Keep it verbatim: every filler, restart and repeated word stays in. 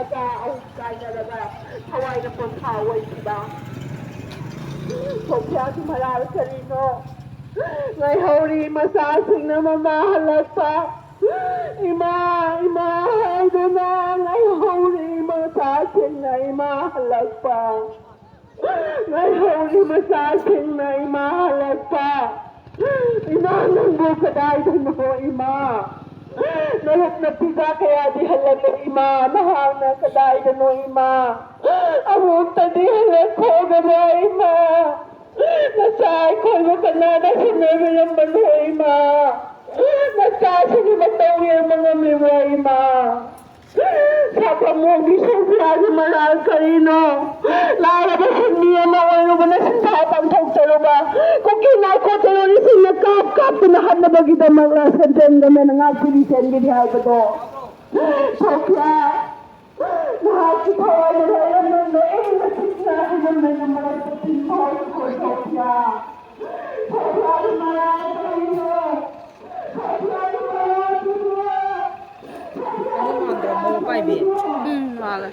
ꯃꯆꯥ ꯑꯍꯨꯝ ꯀꯥꯏꯅꯔꯒ ꯊꯋꯥꯏꯅ ꯄꯣꯟꯊꯥ ꯑꯣꯏꯈꯤꯕ꯫ ꯁꯣꯐꯤꯌꯥꯒꯤ ꯃꯔꯥꯜ ꯀꯔꯤꯅꯣ? ꯉꯥꯏꯍꯧꯔꯤ ꯃꯆꯥꯁꯤꯡꯅ ꯃꯃꯥ ꯍꯜꯂꯛꯄ, ꯏꯃꯥ, ꯏꯃꯥ ꯍꯥꯏꯗꯨꯅ ꯉꯥꯏꯍꯧꯔꯤ ꯃꯆꯥꯁꯤꯡꯅ ꯏꯃꯥ ꯍꯜꯂꯛꯄ꯫ ꯉꯥꯏꯍꯧꯔꯤ ꯃꯆꯥꯁꯤꯡꯅ ꯏꯃꯥ ꯍꯜꯂꯛꯄ꯫ ꯏꯃꯥ ꯅꯪꯕꯨ ꯀꯗꯥꯏꯗꯅꯣ ꯏꯃꯥ? ꯅꯔꯨꯞ ꯅꯄꯤꯖ ꯀꯌꯥꯗꯤ ꯍꯜꯂꯛꯂꯦ ꯏꯃꯥ, ꯅꯍꯥꯛꯅ ꯀꯗꯥꯏꯗꯅꯣ ꯏꯃꯥ? ꯑꯃꯨꯛꯇꯗꯤ ꯍꯜꯂꯛꯈꯣꯗꯅ ꯏꯃꯥ꯫ ꯅꯆꯥ ꯑꯩꯈꯣꯏꯕꯨ ꯀꯅꯥꯅ ꯁꯦꯟꯅꯕꯤꯔꯝꯕꯅꯣ ꯏꯃꯥ? ꯅꯆꯥꯁꯤꯒꯤ ꯃꯇꯧ ꯌꯦꯡꯕ ꯉꯝꯂꯤꯕ꯭ꯔꯥ ꯏꯃꯥ? ꯁꯥꯐꯝ ꯃꯣꯡꯕꯤ ꯁꯣꯐꯤꯌꯥꯒꯤ ꯃꯔꯥꯜ ꯀꯔꯤꯅꯣ? ꯂꯥꯏꯔꯕ ꯁꯤꯟꯃꯤ ꯑꯃ ꯑꯣꯏꯔꯨꯕꯅ ꯁꯤꯟꯊꯥ ꯄꯥꯡꯊꯣꯛꯆꯔꯨꯕ ꯀꯨꯀꯤ ꯅꯥꯔꯀꯣ ꯇꯦꯔꯣꯔꯤꯁꯁꯤꯡꯅ ꯀꯥꯞ ꯀꯥꯞꯇꯨꯅ ꯍꯥꯠꯅꯕꯒꯤꯗꯃꯛ ꯁꯦꯟꯇ꯭ꯔꯦꯜ ꯒꯃꯦꯟꯅ ꯉꯥꯛꯄꯤꯔꯤ ꯆꯦꯟꯕꯤꯔꯤ ꯍꯥꯏꯕꯗꯣ꯫ ꯁꯣꯐꯤꯌꯥ, ꯅꯍꯥꯛꯀꯤ ꯊꯋꯥꯏꯗ ꯂꯩꯔꯝꯕ ꯂꯣꯏꯅꯃꯛ ꯁꯤꯡꯅ ꯍꯩꯔꯝꯂꯦꯅ ꯃꯔꯛꯇ ꯇꯤꯟ ꯐꯥꯎꯔꯛꯈꯣ ꯁꯣꯐꯤꯌꯥ꯫ ꯁꯣꯐꯤꯌꯥꯒꯤ ꯃꯔꯥꯜ ꯀꯔꯤꯅꯣ? ꯁꯣꯐꯤꯌꯥꯒꯤ ꯃꯔꯥꯜ ꯀꯔꯤꯅꯣ? ꯑꯃꯨꯛ ꯃꯥꯟꯗ꯭ꯔꯣ ꯃꯧ ꯄꯥꯏꯕꯤ? ꯎꯝ, ꯃꯥꯜꯂꯦ꯫